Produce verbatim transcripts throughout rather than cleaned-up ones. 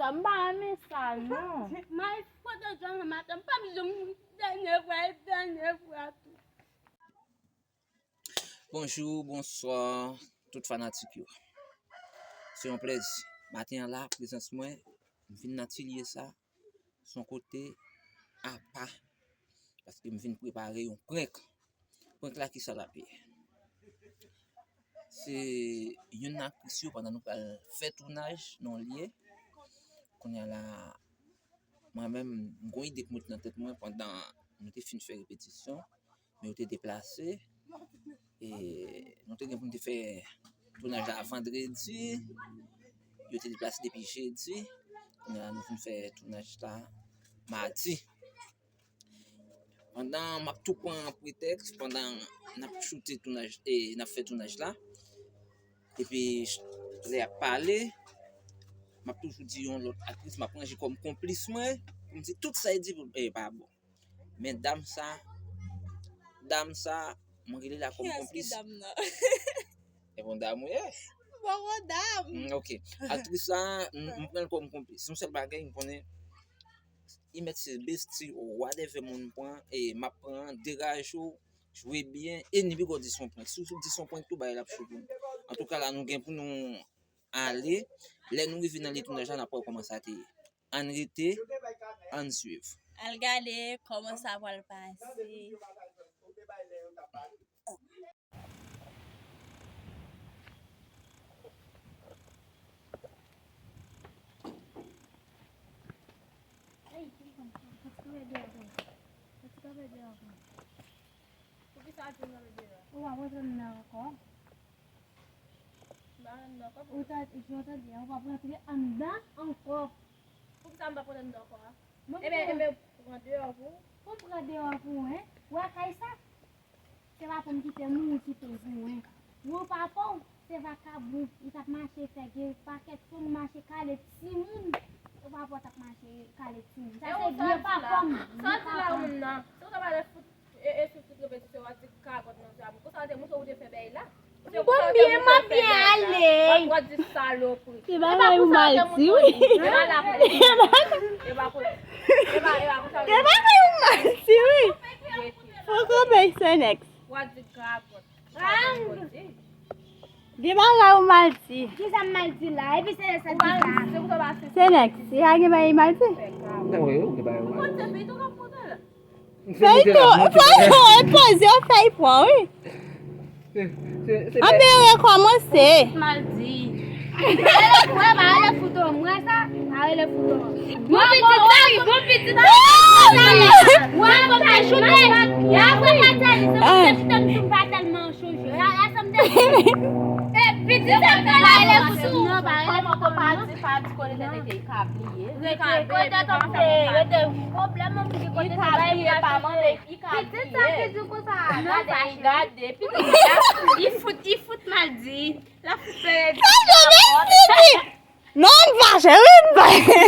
M pa renmen sa, non. May foto John nan maten, m p ap janm dènye fwa, e dènye fwa tou. Bonjou, bonswa, tout fanatik yo. Se yon plèzi. Maten an la, prezans mwen, m vin nan atèlye sa, se yon kote apa. Paske m vin prepare yon prank. Prank la, kisa l ap ye? Se youn nan aktris yo, pandan nou pral fè tounaj nan yon lye. Kounye a la, mwen menm, m gon ide k moute nan tèt mwen pandan nou te fin fè repetisyon, men yo te deplase. E nou te gen pou n te fè tounaj la vandredi, yo te deplase depi jedi. Kounye a nou vin fè tounaj la madi. Pandan m ap tou pran pretèks, pandan n ap choute tounaj, e n ap fè tounaj la, epi lè y ap pale, m ap toujou di yon lòt aktris, m ap ranje kòm konplis mwen, pou m di tout sa y di pou, e pa bon. Men dam sa, dam sa, mwen rele la kòm konplis. Kiyès ki dam nan? E bon dam ou ye? M poko dam. Mm, ok. Aktris sa, m m pran l kòm konplis. Yon sèl bagay m konnen, li mèt se besti, whatever moun pran, e m ap pran, degaje w, jwe byen, e ni piga w di se yon prank. Si w di se yon prank tou, bagay la ap cho pou nou. Antouka, la nou gen pou nou ale. Lè nou rive nan lye tounaj la, n ap wè kòman sa te ye. Ann rete, ann swiv. Al gade kòman sa pral pase. Ey, telefòn, sa ti kanpe deyò pou mwen. Sa ti kanpe deyò pou mwen. Poukisa w ap vin kanpe deyò? Ou p ap rantre anndan ankò. M pa rantre anndan ankò pou... Ou ta, jan w tande a, ou p ap rantre anndan ankò. Poukisa m p ap rantre anndan ankò a? Mwen... Ebyen, ebyen, pran deyò pou ou. Pou m pran deyò pou ou, en? Ou wè kay sa? Se pa pou m kite mouri sou tou pou ou, en. Gwo papa w, se vakabon, li t ap mache fè gen pakèt fanm, mache kale timoun. Gwo papa w t ap mache kale timoun. Sa se vye papa m. Sa w di la, ou menm nan? Se ou t ap ale fout e, e sou tout repetisyon, w ap di gagòt nan zye a. Konsa w te montre ou te fè bèy la. M byen, m ap byen ale. W ap di salopri. Se bagay ou mal di, wi. E pa la pou... E pa kote. E pa, e pa konsa. Se bagay ou mal di, wi. Fò kanpe, Senex. W ap di gagòt. Gen bagay ou mal di. Kisa m mal di la? Epi se sa di sa. Senex, se a gen bagay mal di? Wi, ou gen bagay ou mal di. Fèy tou, fèy tou, e poze yo fèy pran, wi. Anben, rekòmanse. Mal di. Wè, pa rele foto, m wè sa. Pa rele foto. Bon pitit, bon pitit. Wè, mwen pa choute. Wè, mwen pa tèlman, se mwen ki choute, m pa tèlman chonje. Pitit sa pral ale pou tou. Non, pa rele pou tou, non. Pa di, pa di kote tèt li te, li ka bliye. Rete, kote tèt ou te, rete. Pwoblèm an pou di kote tèt li pa bliye. Pitit sa ki di konsa. Gade, gade, pitit sa. Li fout, li fout mal di. La fout pèdi. Non, m fache, wi, m fache.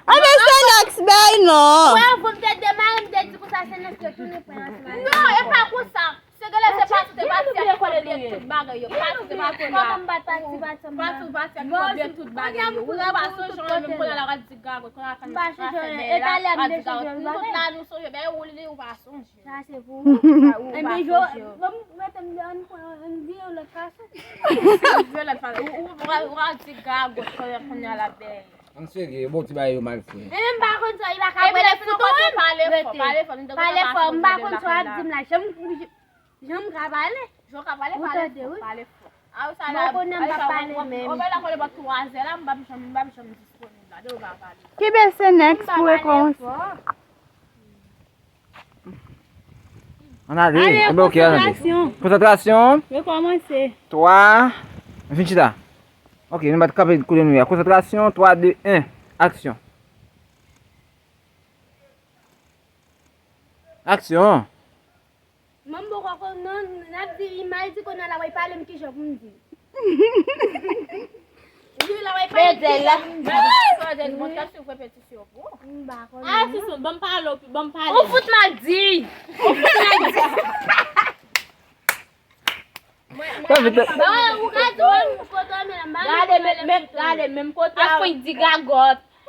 Anben, Senex bay non. Wè, pou m te demare, m te di konsa, Senex te tounen pran ansanm avè m. Non, e pa konsa. Se genlè se pati, se pati a ki konn bliye tout bagay yo. Pati, se pati a ki konn bliye tout bagay yo. Ou pa sonje anyen, menm kounye a la, w ap di gagòt, kounye a la, w ap di gagòt. Nou tout la, nou sonje, men ou li, ou pa sonje. Sa se pou ou. Sa ou pa sonje. Ann vire lòt fason. Vire lòt fason. Ou, ou, ou, ou di gagòt kounye a la bèl. Ann serye, bon ti bagay yo mal fè. E menm pa konn sa, li pa ka pale foto menm. Pale fò, pale fò, m pa konn sa w ap di m la. Jan m, jan m ka pale. Jan w ka pale, pale fò, pale fò. Bon, kounye a m pa pale menm. Ou wè la, kounye a twa zè la, m p ap janm, m p ap janm disponib la, depi w pa pale. Ki bese next pou rekòmanse. Ann ale. Ann ale, ok, ann ale. Konsantrasyon. Konsantrasyon. Rekòmanse. Twa. Vin chita. Ok, nou bat kanpe kote nou ye a. Konsantrasyon, twa, de, en. Aksyon. Aksyon. Mwen m poko konn non, n ap di li mal di kounye a la, w ap pale m kijan pou m di. Wi, la w ap pale m kijan pou m di. Sa w di, mwen t ap swiv repetisyon pou ou. M pa konnen. Ah, non. Sisou, ban m pale w, ban m pale. Ou fout mal di. Ou fout mal di. Mwen, mwen, mwen, mwen, ou ka di w, ou fout mal di. Gade, men, men, gade, menm kote a. Afrik di gagòt.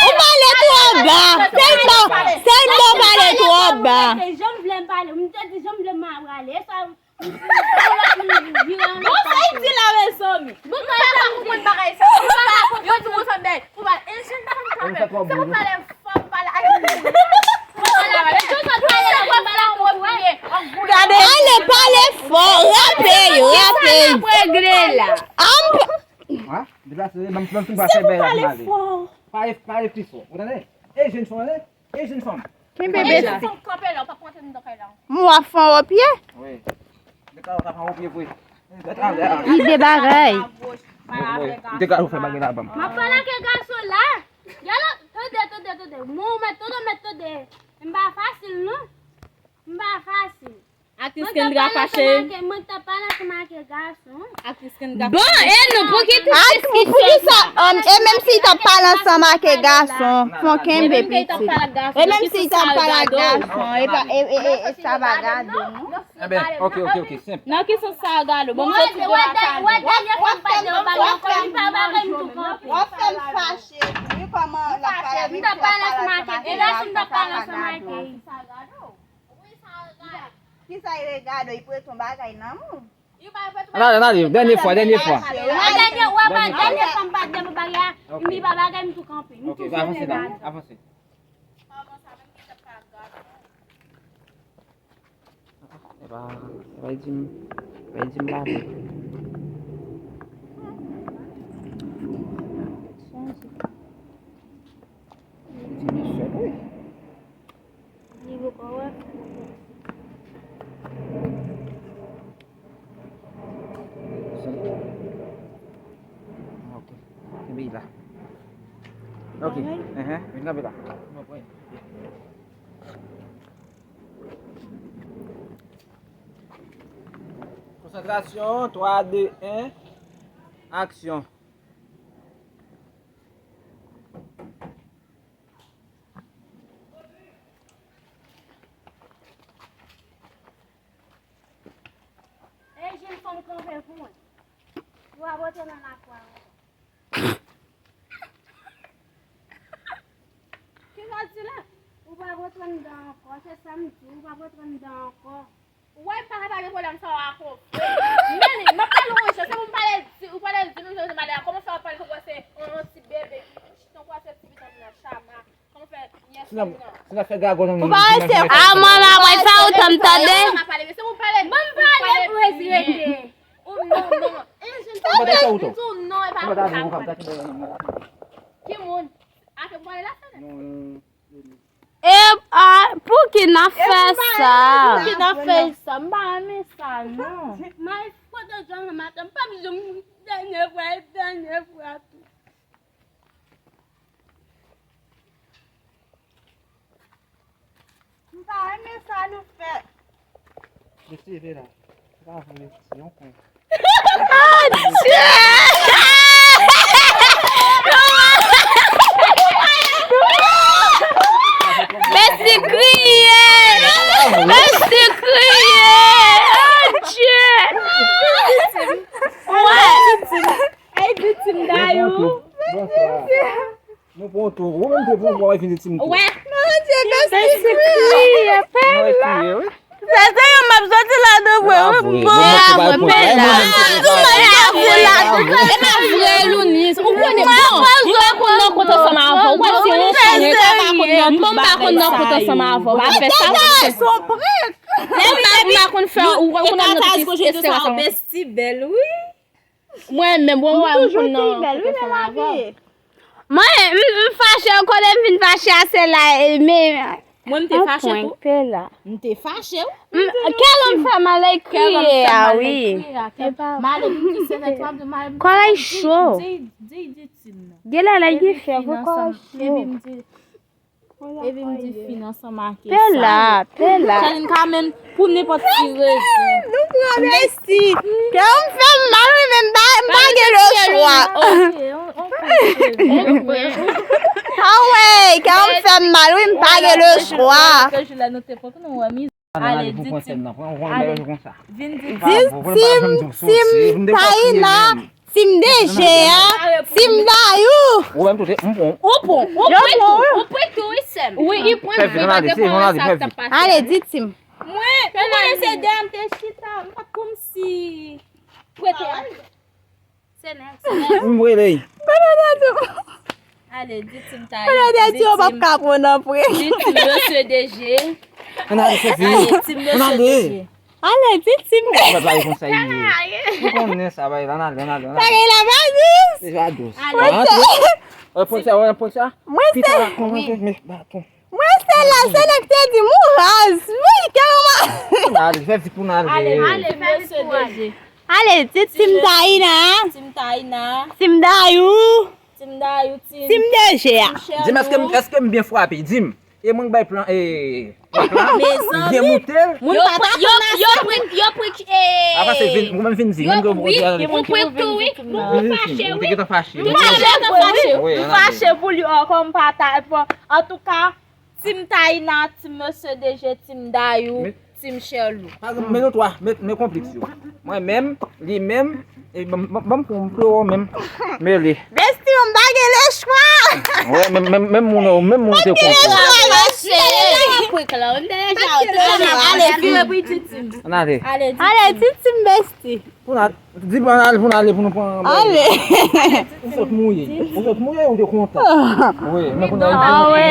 Ou pale twò ba. Sèlman, sèlman pale twò ba. Jan m vle m pale, m te di jan m vle m prale. E sa Bon, sa y di la, mezanmi? Bon, kòman sa pou konn bagay sa? Ou pa konn yo di konsa, bèl. Ou pa, e jèn fanm kanmenm. Se pou pale fò, pale ak moun. Ou pale avèk yo, sa pale la, ou pale ak moun. Gade, ale pale fò, rape, rape. Sa n ap regle la? An, deplase, ban m, ban m fin pase bèl la pou m ale. Pale, pale pi fò. Ou tande? E jèn fanm, tande? E jèn fanm. Kenbe bèl la. Fanm kanpe la, ou pa kontre nan kay la. M w ap fè yon pye? Wi. Li te ka fè bagay la ban m. M ap pale ak gason la. Gade, tande, tande, tande. Mwen, mwen, tande, mwen, tande. M pa fasil, non. M pa fasil. Atis Kendra fache. Mwen t ap pale ansanm ak gason. Atis Kendra fache. Bon, e nou, pou ki tout diskisyon sa? E menm si l t ap pale ansanm ak gason, fò kenbe pitit. E menm si l t ap pale ak gason, e pa, e, e, e, e sa pa gade, non? Enben, ok, ok, ok, senp. Nan ki sans sa gade? Bon, m soti de akadou. Wè, dènye fwa m pa di w bagay ankò, li pa bagay m tou kanpe. W ap fè m fache, wi, kòman l ap pale avèk fi a, pale ansanm ak gason, sa pa gade. Kisa e regade, li prete yon bagay nan men w. Ann ale, ann ale, dènye fwa, dènye fwa. Dènye, w ap dènye fwa m pa di w bagay a, li pa bagay m tou kanpe. Ok, avanse la, avanse. E pa, e pa di m, e pa di m lave. Di m sèl, wi. Li poko wè. Ok. Kenbe la. Ok. Enhen, vin kanpe la. Konsantrasyon, twa, de, en, aksyon. Ey, Jim, fò m kanpe pou mwen. Ou ap rantre nan lakou a ankò. Kisa w di la? Ou p ap rantre anndan ankò, se sa m di, ou p ap rantre anndan ankò. Ou wè m pa ka pa gen pwoblèm sa w ak yon frè. Men li, m ap pale yon jan, se pou m pale di, ou pale di menm jan w pale a, kòman fè w ap pale tankou se yon, yon ti bebe ki, tankou se ti pitit nan chama. Si n ap, si n ap fè gago nan nou, nou pa rete. A, mwen la, mwen fè ou tann, tande. Ban m pale pou rete. Ou non, non. Ki moun? Ake m pale la, sè? E, a, pouki n ap fè sa? Pouki n ap fè sa? M pa renmen sa, non. May, kote John maten, m p ap janm dènye fwa, e dènye fwa tou. M pa renmen sa nou fè. Mesye, vin la. Se pa vre, se yon kwen. Adye! Mesye kriye! Mesye kriye! Adye! Wè! Ay, viktim dayou. Bonswa. Nou pran tou. Ou menm tou, pou w vin viktim tou. Wè. Mesye kriye, pè la. Mwen kriye, wi. Sa se yon m ap soti ladan vre, wi. Bon, mwen pè la. E pa vre, Lounis. Ou konnen, bon, m pa konn nan kont ansanm avè w. Ou wè se yon channel. Bon, m pa konn nan kont ansanm avè w. Pa fè sa. Lè m pa, m pa konn fè, ou wè, ou konnen nan tout Estera sa. Bestie bèl, wi. Mwen menm, bon, wè, m konn nan kont ansanm avè w. Mwen, m, m fache, ou konnen m vin fache a, se la, e, men, mwen, m te fache tou. M te fache, wi. Kè l fè mal, l kriye a, wi. Kò l cho. Genlè lè gen fyèv, kò l cho. Epi m di fin ansanm ak sa. Pè la, pè la. Chalin ka menm pou nenpòt ti rezon. Nou pran Messi. Kè m fè m mal, wi, men m pa, m pa gen lechwa. Ok, on, on, on. Anwey, kè m fè m mal, wi, m pa gen lechwa. Ke jou la nou te pran pou nou wè miz. Ale, di Tim. Ale. Vin di Tim. Tim, Tim, Taina, Tim D J a, Tim Dayou. Ou pran, ou pran tou, ou pran tou, wi, sè m. Wi, li pran tou, li pa te konn sa k t ap pase. Ale, di Tim. Mwen, ou konnen se dèyè m te chita, m pa t kòmsi prete. Se nèg, se nèg. M rele. Ale, di Tim Taina. Di Tim. Di Tim Mesye D J. Ann ale, fè vini. Ale, Tim Mesye D J. Ale, di Tim. Ou pa pale konsa, ye. Ou konnen sa, bay, ann ale, ann ale, ann ale. Bagay la pa dous. Se pa dous. Ale. Ann ale. Ou pran sa, ou pran sa. Mwen se. Pita, wi. Mwen se la, se nèg te di m ou raz. Wi, kè w ma. Ann ale, fè vit pou n ale. Ale, ale, fè vit pou n ale. Ale, di Tim Taina. Tim Taina. Tim Dayou. Tim Dayou, Tim. Tim D J a. Di m, èske m, èske m byen frape? Di m. E mwen k bay plan, e, plan. Mezanmi. Byen moute l. Moun pa ta konn yo prank, yo prank, e. Apa se vin, ou menm vin di, yo, menm ke ou wi, ou prank tou, wi. Nou, nou fache, wi. Ou te gentan fache. Nou fache, wi. Nou fache pou li, oh, kòm pa ta, bon, antouka, Team Taïna, Team Mesye D J, Team Dayou, Team Sherlou. Pa egzanp, men nou twa, men, men konplis yo. Mwen menm, li menm, e ban m, ban m, ban m pran m plo menm. Mele. Bestie, m pa gen lechwa. Wè, menm, menm, menm moun, menm moun te konprann. Ale, vire pou Titi. Ann ale. Ale, Titi, bestie. Pou n al, di pou n al, pou n ale, pou nou pran. Ale. Ou sot mouye. Ou sot mouye, ou te kontan. Wi, men pou n al. Ah, wi.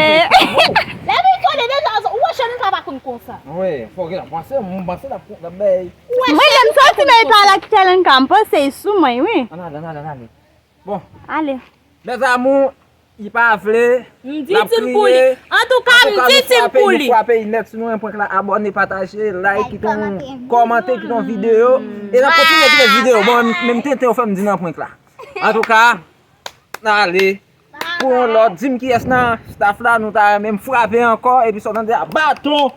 Lè m tande deja, ou wè Sherlou pa konn konsa. Wi, fò gen la panse, m panse la, la bay. Mwen, lè m soti, men pa la ki Sherlou ka, m panse sou mwen, wi. Ann ale, ann ale, ann ale. Bon. Ale. Mes amours, li pa vle. M di Team Pouli. Antouka, m di Team Pouli. Nou frape, nou frape, nou frape, si nou renmen prank la, abòne, pataje, like, kite yon kòmante, kite yon videyo. E n ap kontinye kite videyo. Bon, menm tenten yo fè m di nan prank la. Antouka, n ale. Pou yon lòt, di m kiyès nan staff la, nou ta renmen m frape ankò, epi sa w tande a baton.